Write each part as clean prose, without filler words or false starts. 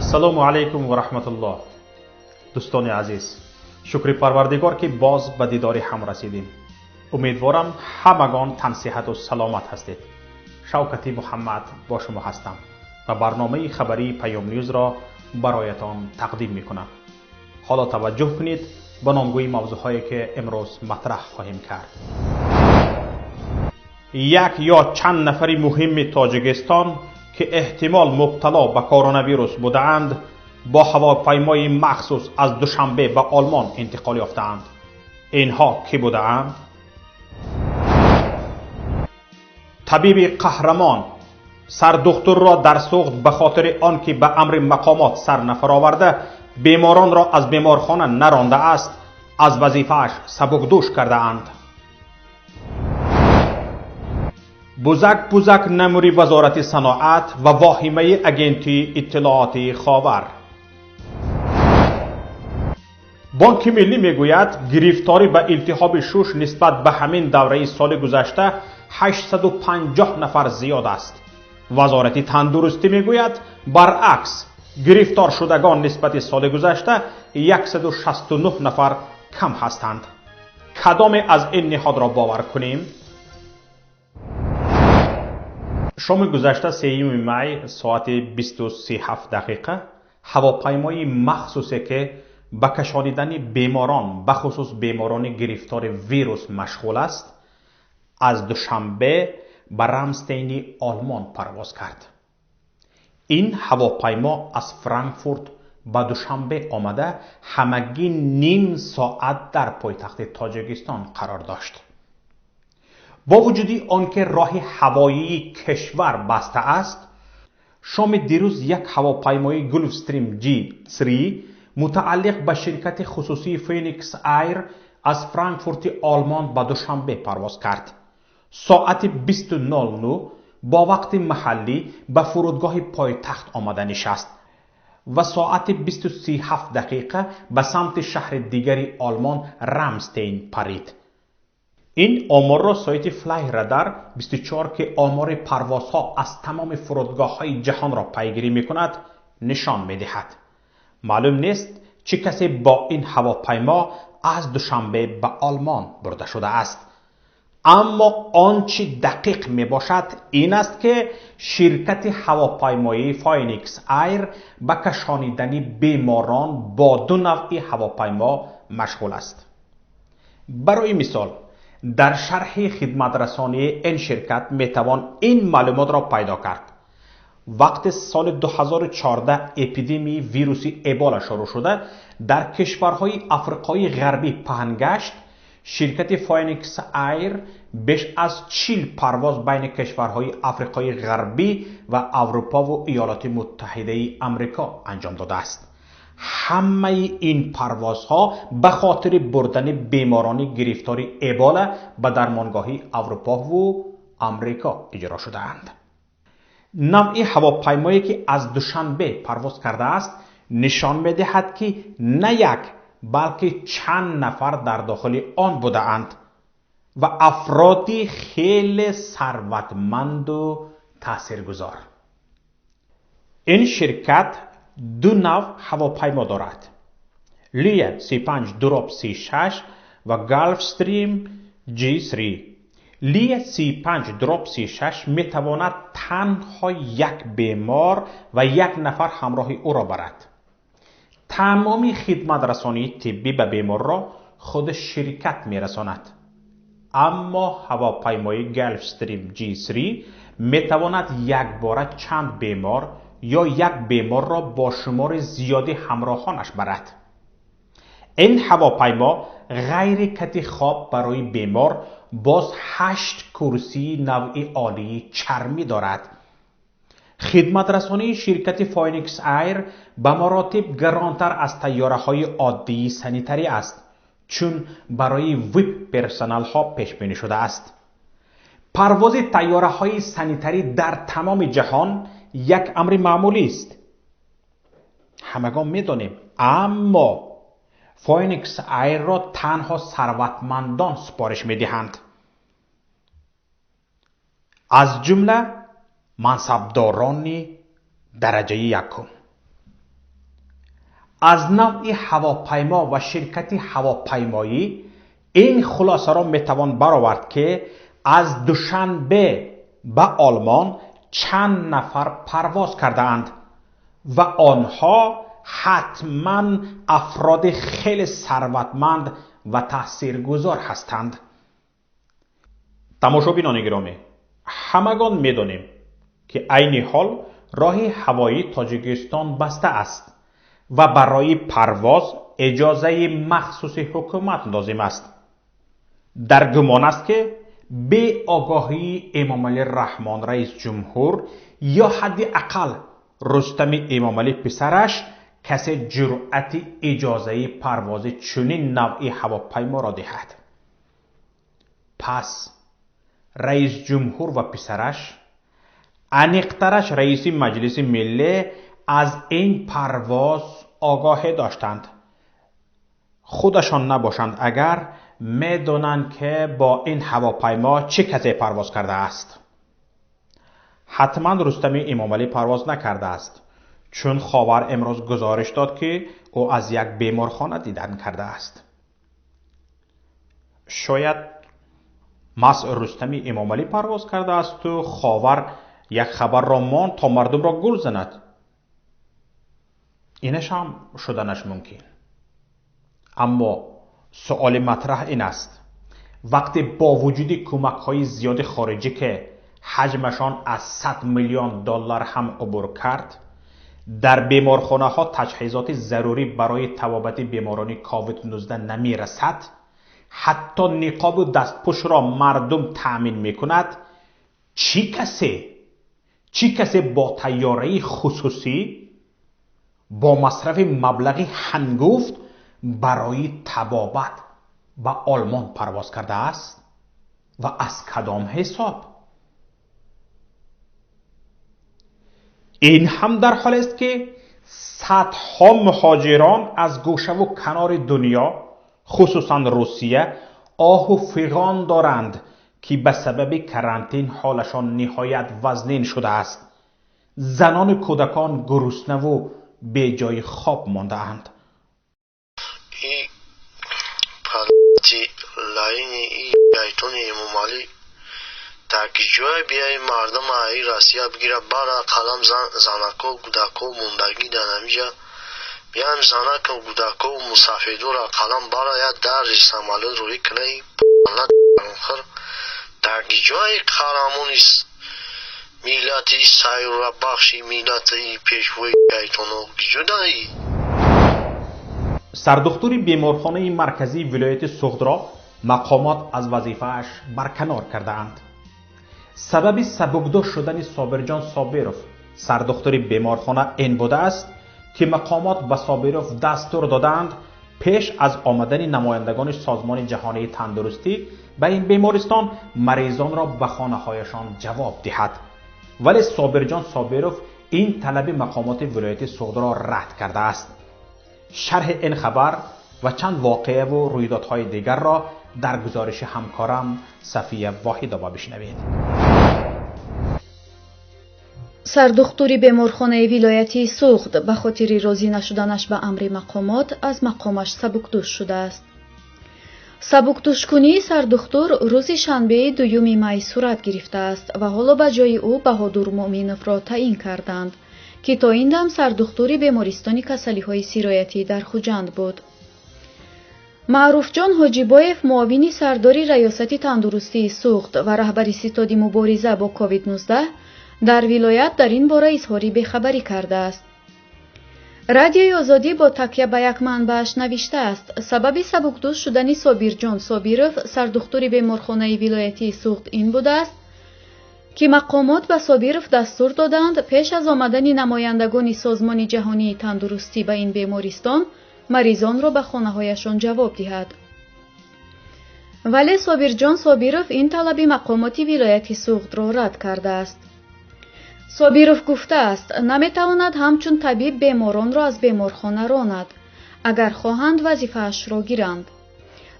Ассалому алайкум ва раҳматуллоҳ. Дӯстони азиз, шукри Парвардигор, ки боз ба дидори ҳам расидем. Умедворам, ҳамагон тансиҳату саломат ҳастед. Шавкати Муҳаммад бо шумо ҳастам ва барномаи хабарии Паём Ньюзро бароятон тақдим мекунам. Ҳоло таваҷҷӯҳ кунед ба номгӯи мавзӯъҳое, ки имрӯз матраҳ хоҳем кард. Як ё чанд нафари муҳими Тоҷикистон, ки эҳтимол мубтало ба коронавирус будаанд, бо ҳавопаймои махсус аз Душанбе ба Олмон интиқол ёфтаанд. Инҳо кӣ будаанд? Табиби қаҳрамон сардухтурро дар Суғд ба хотири он ки ба амри мақомот сар нафароварда, беморонро аз беморхона нарондааст, аз вазифааш сабукдӯш кардаанд. Бузак бузак намури вазорати саноат ва воҳимаи агентии иттилоотии Ховар. Бонки миллӣ мегӯяд, гирифторӣ ба илтиҳоби шуш нисбат ба ҳамин давраи соли гузашта 850 нафар зиёд аст. Вазорати тандурустӣ мегӯяд, баръакс, гирифторшудагон нисбати соли гузашта 169 нафар кам ҳастанд. Кадоме аз ин ниҳодро бовар кунем? Шоми гузашта, 3 май, соати 20:37 ҳавопаймои махсусе, ки ба кашонидани беморон, бахусус беморони гирифтори вирус машғул аст, аз Душанбе ба Рамстейни Олмон парвоз кард. Ин ҳавопаймо аз Франкфурт ба Душанбе омада, ҳамагӣ ним соат дар пойтахти Тоҷикистон қарор дошт. Бо вуҷуди он ки роҳи ҳавоии кишвар баста аст, шоми дирӯз як ҳавопаймои Gulfstream G3 мутааллиқ ба ширкати хусусии Phoenix Air аз Франкфурти Олмон ба Душанбе парвоз кард. Соати 20:00 бо вақти маҳаллӣ ба фурудгоҳи пойтахт омада нишаст ва соати 20:37 ба самти шаҳри дигари Олмон, Рамстейн, парид. Ин оморро сайти Flyradar 24, ки омори парвозҳо аз тамоми фурудгоҳҳои ҷаҳонро пайгирӣ мекунад, нишон медиҳад. Маълум нест, чӣ касе бо ин ҳавопаймо аз Душанбе ба Олмон бурда шудааст, аммо он чӣ дақиқ мебошад, ин аст, ки ширкати ҳавопаймоии Phoenix Air ба кашонидани беморон бо ду навъи ҳавопаймо машғул аст. Барои мисол, дар шарҳи хидматрасонии ин ширкат метавон ин маълумотро пайдо кард: вақти соли 2014 эпидемияи вируси Эбола шурӯъ шуда, дар кишварҳои Африқои Ғарбӣ паҳн гашт, ширкати Phoenix Air беш аз 40 парвоз байни кишварҳои Африқои Ғарбӣ ва Аврупову Иёлоти Муттаҳидаи Амрико анҷом додааст. Ҳамаи ин парвозҳо ба хотири бурдани беморони гирифтори Эбола ба дармонгоҳи Аврупову Амрико иҷро шудаанд. Навъи ҳавопаймое, ки аз Душанбе парвоз кардааст, нишон медиҳад, ки на як, балки чанд нафар дар дохили он будаанд ва афроди хеле сарватманду таъсиргузор. Ин ширкат ду нав ҳавопаймо дорад: Lear 35-36 ва Gulfstream G3. Lear 35-36 метавонад танҳо як бемор ва як нафар ҳамроҳи ӯро барад. Тамоми хидматрасонии тиббӣ ба беморро худи ширкат мерасонад. Аммо ҳавопаймои Gulfstream G3 метавонад якбора чанд бемор ё як беморро бо шумори зиёди ҳамроҳонаш барад. Ин ҳавопаймо ғайри кати хоб барои бемор боз ҳашт курсии навъи олии чармӣ дорад. Хидматрасонии ширкати Phoenix Air ба маротиб гаронтар аз тайёраҳои оддии санитарӣ аст, чун барои VIP персоналҳо пешбинӣ шудааст. Парвози тайёраҳои санитарӣ дар тамоми ҷаҳон як амри маъмулист, ҳамагон медонем, аммо Phoenix Air-ро танҳо сарватмандон супориш медиҳанд, аз ҷумла мансабдорони дараҷаи якум. Аз навъи ҳавопаймо ва ширкати ҳавопаймоӣ ин хулосаро метавон баровард, ки аз Душанбе ба Олмон чанд нафар парвоз кардаанд ва онҳо ҳатман афроди хеле сарватманд ва таъсиргузор ҳастанд. Тамошобинони гиромӣ, ҳамагон медонем, ки айни ҳол роҳи ҳавоии Тоҷикистон баста аст ва барои парвоз иҷозаи махсуси ҳукумат лозим аст. Дар гумон аст, ки беогоҳии Эмомалӣ Раҳмон, раис ҷумҳур, ё ҳадди ақал Рустами Эмомалӣ, писараш, касе ҷуръати иҷозаи парвози чунин навъи ҳавопайморо диҳад. Пас раис ҷумҳур ва писараш, аниқтараш раиси Маҷлиси Миллӣ, аз ин парвоз огоҳӣ доштанд. Худашон набошанд, агар медонанд, ки бо ин ҳавопаймо чӣ касе парвоз кардааст. Ҳатман Рустами Эмомалӣ парвоз накардааст, чун Ховар имрӯз гузориш дод, ки ӯ аз як беморхона дидан кардааст. Шояд маҳз Рустами Эмомалӣ парвоз кардаасту Ховар як хабарро монд, то мардумро гул занад. Инаш ҳам шуданаш мумкин. Аммо суоли матраҳ ин аст: вақте бо вуҷуди кӯмакҳои зиёди хориҷӣ, ки ҳаҷмашон аз 100 миллион доллар ҳам убур кард, дар беморхонаҳо таҷҳизоти зарурӣ барои табобати беморони COVID-19 намерасад, ҳатто ниқобу дастпӯшро мардум таъмин мекунад, чӣ касе бо тайёраи хусусӣ бо масрафи маблағи ҳангуфт барои табобат ба Олмон парвоз кардааст ва аз кадом ҳисоб? Ин ҳам дар ҳолест, ки садҳо муҳоҷирон аз гӯшаву канори дунё, хусусан Русия, оҳу фиғон доранд, ки ба сабаби карантин ҳолашон ниҳоят вазнин шудааст. Занону кӯдакон гуруснаву беҷои хоб мондаанд. И лайни и шайтони Эмомалӣ дар ки ҷое бияи мардума аи Россия бигира бара, қалам занако, кӯдако мондагӣ дар ҳамиҷа биям, занако, кӯдако, мусафедора қалам бара, я дари самолёт рӯӣ куна. И хир дар ки ҷои қаҳрамони миллати сайёрабахши миллати пешвои шайтоно киҷодаи? Сардухтури беморхонаи марказии вилояти Суғдро мақомот аз вазифааш барканор кардаанд. Сабаби сабукдӯш шудани Собирҷон Собиров, сардухтури беморхона, ин будааст, ки мақомот ба Собиров дастур додаанд, пеш аз омадани намояндагони Созмони Ҷаҳонии Тандурустӣ ба ин бемористон маризонро ба хонаҳояшон ҷавоб диҳад. Вале Собирҷон Собиров ин талаби мақомоти вилояти Суғдро рад кардааст. Шарҳи ин хабар ва чанд воқеаву рӯйдодҳои дигарро дар гузориши ҳамкорам Сафия Воҳидова бишнавед. Сардухтури беморхонаи вилоятии Суғд ба хотири розӣ нашуданаш ба амри мақомот аз мақомаш сабукдӯш шудааст. Сабукдӯшкунии сардухтур рӯзи шанбеи 2-юми май сурат гирифтааст ва ҳоло ба ҷои ӯ Баҳодур Муъминовро таъин карданд, ки то ин дам сардухтури бемористони касалиҳои сироятӣ дар Хуҷанд буд. Маъруфҷон Ҳоҷибоев, муовини сардори раёсати тандурустии Суғд ва раҳбари ситоди мубориза бо COVID-19 дар вилоят, дар ин бора изҳори бехабарӣ кардааст. Радиои Озодӣ бо такя ба як манбааш навиштааст: сабаби сабукдӯш шудани Собирҷон Собиров, сардухтури беморхонаи вилоятии Суғд, ин будааст, ки мақомот ба Собиров дастур доданд, пеш аз омадани намояндагони Созмони Ҷаҳонии Тандурустӣ ба ин бемористон маризонро ба хонаҳояшон ҷавоб диҳад. Вале Собирҷон Собиров ин талаби мақомоти вилояти Суғдро рад кардааст. Собиров гуфтааст, наметавонад ҳамчун табиб беморонро аз беморхона ронад, агар хоҳанд вазифаашро гиранд.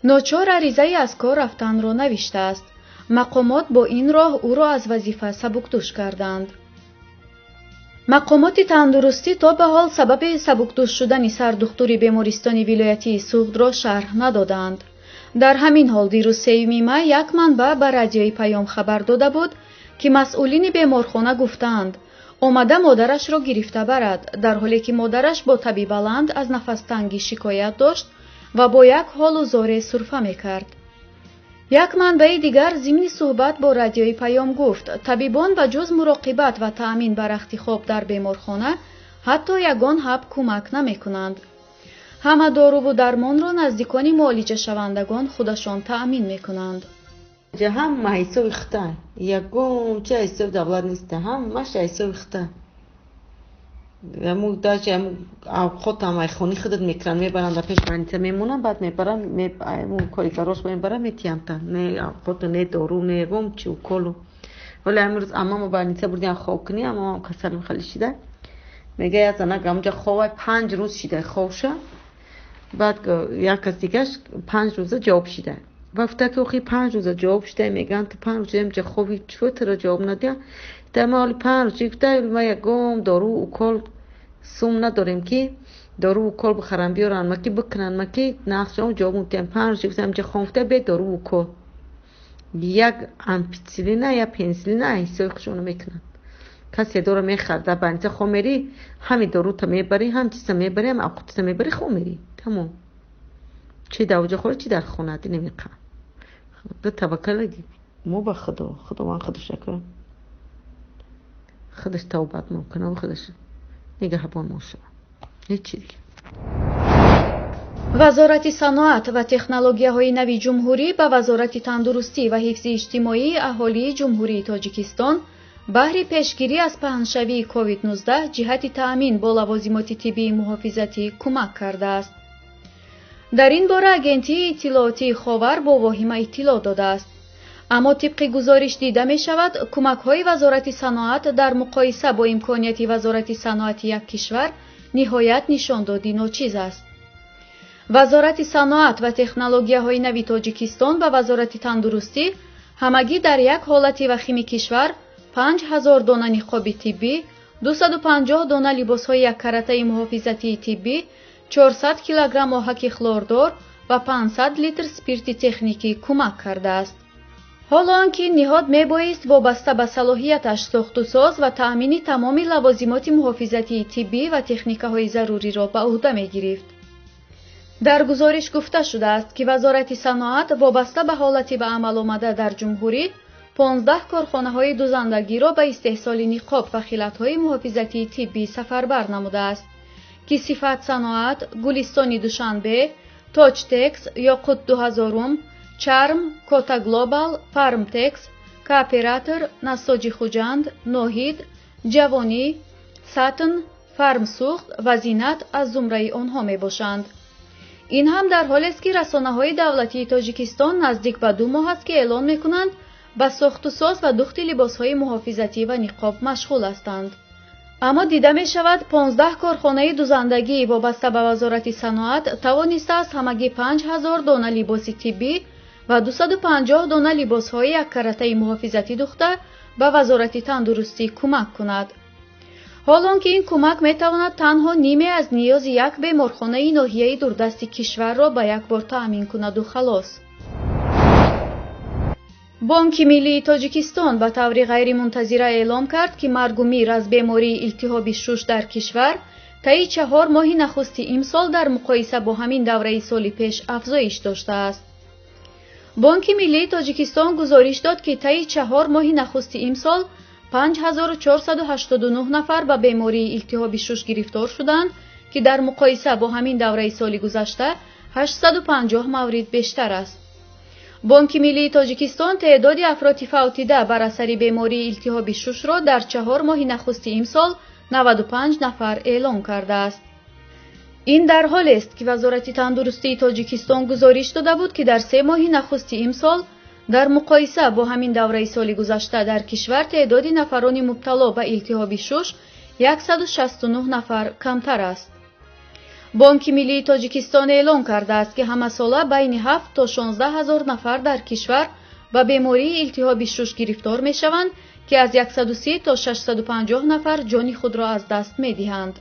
Ночор аризаи аз кор рафтанро навиштааст. Мақомот бо ин роҳ ӯро аз вазифа сабукдӯш карданд. Мақомоти тандурустӣ то ба ҳол сабаби сабукдӯш шудани сардухтури бемористони вилоятии Суғдро шарҳ надодаанд. Дар ҳамин ҳол дирӯз 3 май як манбаъ ба радиои Паём хабар дода буд, ки масъулини беморхона гуфтаанд, омада модарашро гирифта барад, дар ҳоле ки модараш бо таби баланд аз нафастангӣ шикоят дошт ва бо як ҳолу зоре сурфа мекард. Як манбаи дигар зимни суҳбат бо радиои Паём гуфт, табибон ба ҷуз муроқибат ва таъмин ба рахти хоб дар беморхона ҳатто ягон ҳаб кӯмак намекунанд. Ҳама доруву дармонро наздикони муолиҷашавандагон худашон таъмин мекунанд. Ҳама ҳисоби хита, ягон чи ҳисоби давлат неста, ҳамаш ҳисоби хита. Аму даже аму авқотам айхони худат мекунанд, мебаранд дар пеш больница мемонанд, баъд мебаранд, аму коргарош мебаранд, метиҳанд. Не авқоту, не дору, не ягон чи уколу. Вале амрӯз амамо больница бурдиам хобкунӣ, амамам касалим хеле шида. Мега як занак амуҷа ховай 5 рӯз шида ховша, баъд як кас дигаш 5 рӯза ҷавоб шида. Ва гуфта ки охи 5 рӯза ҷавоб шида, мегӯянд ту 5 рӯза амҷа хови, чӯ туро ҷавоб надиҳам? Гуфта ма ҳоли 5 рӯз гуфта ма ягон дору укол сум надорем, ки дору укол бихарам, биёранд ма, ки бикунанд ма, ки нақшаам ҷавоб мутиҳам. 5 рӯз гуфта амҷа хом, гуфта бе дору укол, як ампитсилина я пенисилина ҳисоби худшона мекунанд. Касе дора мехарад, дар больница хом мерӣ, ҳами дорута мебарӣ, ҳам чиза мебарӣ, ҳам авқотата мебарӣ, хом мерӣ, тамом. Чи дар оҷа хӯрӣ, чи дар хона намеқа. Таваккал мо ба Худо, Худованд худаш акра худаш тавбат мумкина, худаш нигаҳбон мо шава, ҳечи дига. Вазорати саноат ва технологияҳои нави ҷумҳурӣ ба Вазорати тандурустӣ ва ҳифзи иҷтимоии аҳолии Ҷумҳурии Тоҷикистон баҳри пешгирӣ аз паҳншавии COVID-19 ҷиҳати таъмин бо лавозимоти тиббии муҳофизатӣ кӯмак кардааст. Дар ин бора агентии иттилоотии Ховар бо воҳима иттилоъ додааст. Аммо тибқи гузориш дида мешавад, кӯмакҳои Вазорати саноат дар муқоиса бо имконияти Вазорати саноати як кишвар ниҳоят нишондоди ночиз аст. Вазорати саноат ва технологияҳои нави Тоҷикистон ба Вазорати тандурустӣ ҳамагӣ дар як ҳолати вахими кишвар 5000 дона ниқоби тиббӣ, 250 дона либосҳои яккаратаи муҳофизатии тиббӣ, 400 килограмм оҳаки хлордор ва 500 литр спирти техникӣ кӯмак кардааст. Ҳоло он ки ин ниҳод мебоист вобаста ба салоҳияташ сохтусоз ва таъмини тамоми лавозимоти муҳофизатии тиббӣ ва техникаҳои заруриро ба ӯҳда мегирифт. Дар гузориш гуфта шудааст, ки Вазорати саноат вобаста ба ҳолати ба амал омада дар ҷумҳурӣ 15 корхонаҳои дузандагиро ба истеҳсоли ниқоб ва хилатҳои муҳофизатии тиббӣ сафарбар намудааст, ки Сифат саноат, Гулистони Душанбе, Тоҷтекс, Ёқут 2000, Чарм, Кота Глобал, Фармтекс, Кооператор, Насоҷи Хуҷанд, Ноҳид, Ҷавонӣ, Сатн, Фармсухт ва Зинат аз зумраи онҳо мебошанд. Ин ҳам дар ҳолест, ки расонаҳои давлатии Тоҷикистон наздик ба 2 моҳ аст, ки эълон мекунанд, ба сохтусоз ва духти либосҳои муҳофизатӣ ва ниқоб машғул ҳастанд. Аммо дида мешавад, 15 корхонаи дузандагии вобаста ба Вазорати саноат тавонистааст ҳамагӣ 5000 дона либоси тиббӣ ва 250 дона либосҳои яккаратаи муҳофизатӣ духта ба Вазорати тандурустӣ кӯмак кунад. Ҳол он ки ин кӯмак метавонад танҳо ниме аз ниёзи як беморхонаи ноҳияи дурдасти кишварро ба як бор таъмин кунаду халос. Бонки миллии Тоҷикистон ба таври ғайримунтазира эълом кард, ки маргу мир аз бемории илтиҳоби шуш дар кишвар таи 4 моҳи нахусти имсол дар муқоиса бо ҳамин давраи соли пеш афзоиш доштааст. Бонки миллии Тоҷикистон гузориш дод, ки таи 4 моҳи нахусти имсол 5489 нафар ба бемории илтиҳоби шуш гирифтор шуданд, ки дар муқоиса бо ҳамин давраи соли гузашта 850 маврид бештар аст. Бонки миллии Тоҷикистон теъдоди афроди фавтида бар асари бемории илтиҳоби шушро дар 4 моҳи нахусти имсол 95 нафар эълон кардааст. Ин дар ҳолест, ки Вазорати тандурустии Тоҷикистон гузориш дода буд, ки дар 3 моҳи нахусти имсол дар муқоиса бо ҳамин давраи соли гузашта дар кишвар теъдоди нафарони мубтало ба илтиҳоби шуш 169 нафар камтар аст. Бонки миллии Тоҷикистон эълон кардааст, ки ҳамасола байни 7 то 16 ҳазор нафар дар кишвар ба бемории илтиҳоби шуш гирифтор мешаванд, ки аз 130 то 650 нафар ҷони худро аз даст медиҳанд.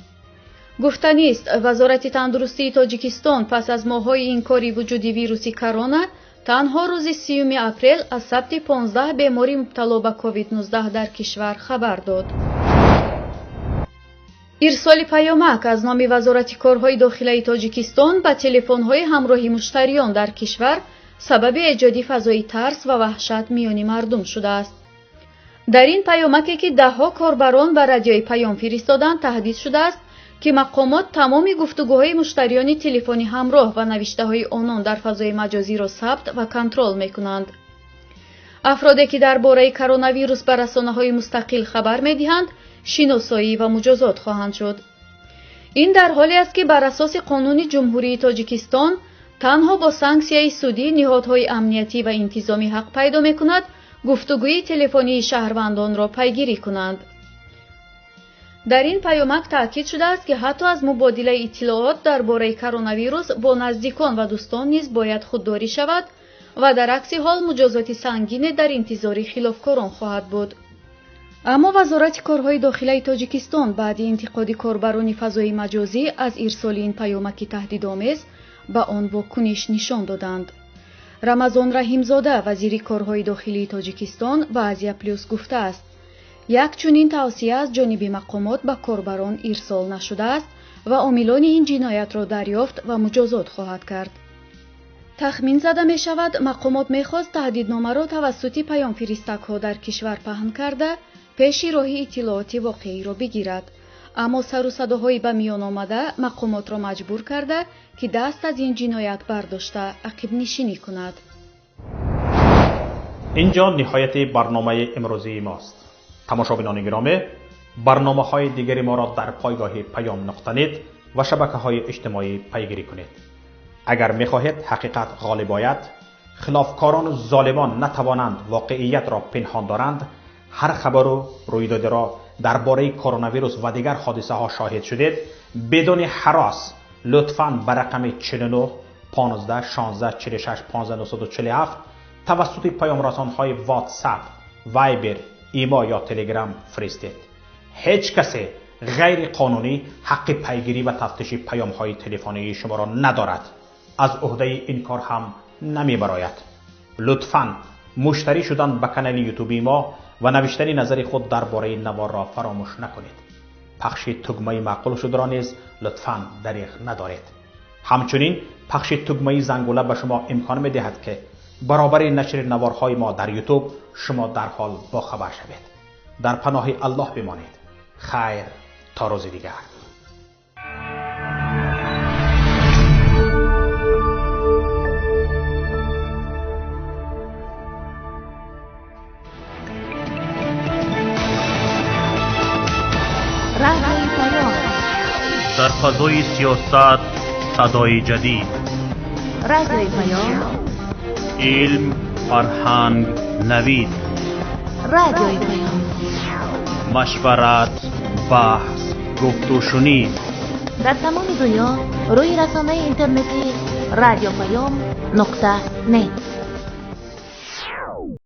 Гуфтанист, Вазорати тандурустии Тоҷикистон пас аз моҳҳои инкори вуҷуди вируси корона танҳо рӯзи 30 апрел аз сабти 15 бемори мубтало ба COVID-19 дар кишвар хабар дод. Ирсоли паёмак аз номи Вазорати корҳои дохилаи Тоҷикистон ба телефонҳои ҳамроҳи муштариён дар кишвар сабаби эҷоди фазои тарс ва ваҳшат миёни мардум шудааст. Дар ин паёмаке, ки даҳҳо корбарон ба радиои паём фиристоданд, таҳдид шудааст, ки мақомот тамоми гуфтугӯҳои муштариёни телефони ҳамроҳ ва навиштаҳои онон дар фазои маҷозиро сабт ва контрол мекунанд. Афроде, ки дар бораи коронавирус ба расонаҳои мустақил хабар медиҳанд, шиносоӣ ва муҷозот хоҳанд шуд. Ин дар ҳоле аст, ки бар асоси қонуни Ҷумҳурии Тоҷикистон танҳо бо санксияи судӣ ниҳодҳои амниятӣ ва интизомӣ ҳақ пайдо мекунад гуфтугӯи телефонии шаҳрвандонро пайгирӣ кунанд. Дар ин паёмак таъкид шудааст, ки ҳатто аз мубодилаи иттилоот дар бораи коронавирус бо наздикон ва дӯстон низ бояд худдорӣ шавад ва дар акси ҳол муҷозоти сангине дар интизори хилофкорон хоҳад буд. Аммо Вазорати корҳои дохилаи Тоҷикистон баъди интиқоди корбарони фазои маҷозӣ аз ирсоли ин паёмаки таҳдидомез ба он вокуниш нишон доданд. Рамазон Раҳимзода, вазири корҳои дохилии Тоҷикистон, ба Азия Плюс гуфтааст, як чунин тавсия аз ҷониби мақомот ба корбарон ирсол нашудааст ва омилони ин ҷиноятро дарёфт ва муҷозот хоҳад кард. Тахмин зада мешавад, мақомот мехост таҳдидномаро тавассути паёмфиристакҳо дар кишвар паҳн карда, пеши роҳи иттилооти воқеиро бигирад. Аммо сару садоҳои ба миён омада мақомотро маҷбур карда, ки даст аз ин ҷиноят бардошта ақибнишинӣ кунад. Инҷо ниҳояти барномаи имрӯзии мост. Тамошобинони гиромӣ, барномаҳои дигари моро дар пойгоҳи паём нуқта нет ва шабакаҳои иҷтимоӣ пайгирӣ кунед. Агар мехоҳед ҳақиқат ғолиб ояд, хилофкорону золимон натавонанд воқеиятро пинҳон доранд, ҳар хабару рӯйдодеро дар бораи коронавирус ва дигар ҳодисаҳо шоҳид шудед, бидуни ҳарос лутфан ба рақами 49 15 16 46 15 947 тавассути паёмрасонҳои WhatsApp, Viber, Имо ё Telegram фиристед. Ҳеҷ касе ғайриқонунӣ ҳаққи пайгирӣ ва тафтиши паёмҳои телефонии шуморо надорад. Аз уҳдаи ин кор ҳам намебарояд. Лутфан муштарӣ шудан ба канали ютуби мо ва навиштани назари худ дар бораи наворро фаромӯш накунед. Пахши тугмаи маъқул шудро низ лутфан дариғ надоред. Ҳамчунин пахши тугмаи зангула ба шумо имкон медиҳад, ки баробари нашри наворҳои мо дар ютуб шумо дарҳол бохабар шавед. Дар паноҳи Аллоҳ бимонед. Хайр то рӯзи дигар. Дар фазои сиёсат садои ҷадид, радиои паём, илм, фарҳанг, навид, радиои паём, машварат, баҳс, гуфтушунид. Дар тамоми дунё рӯи расонаи интернетӣ радиопаём нуқта нет.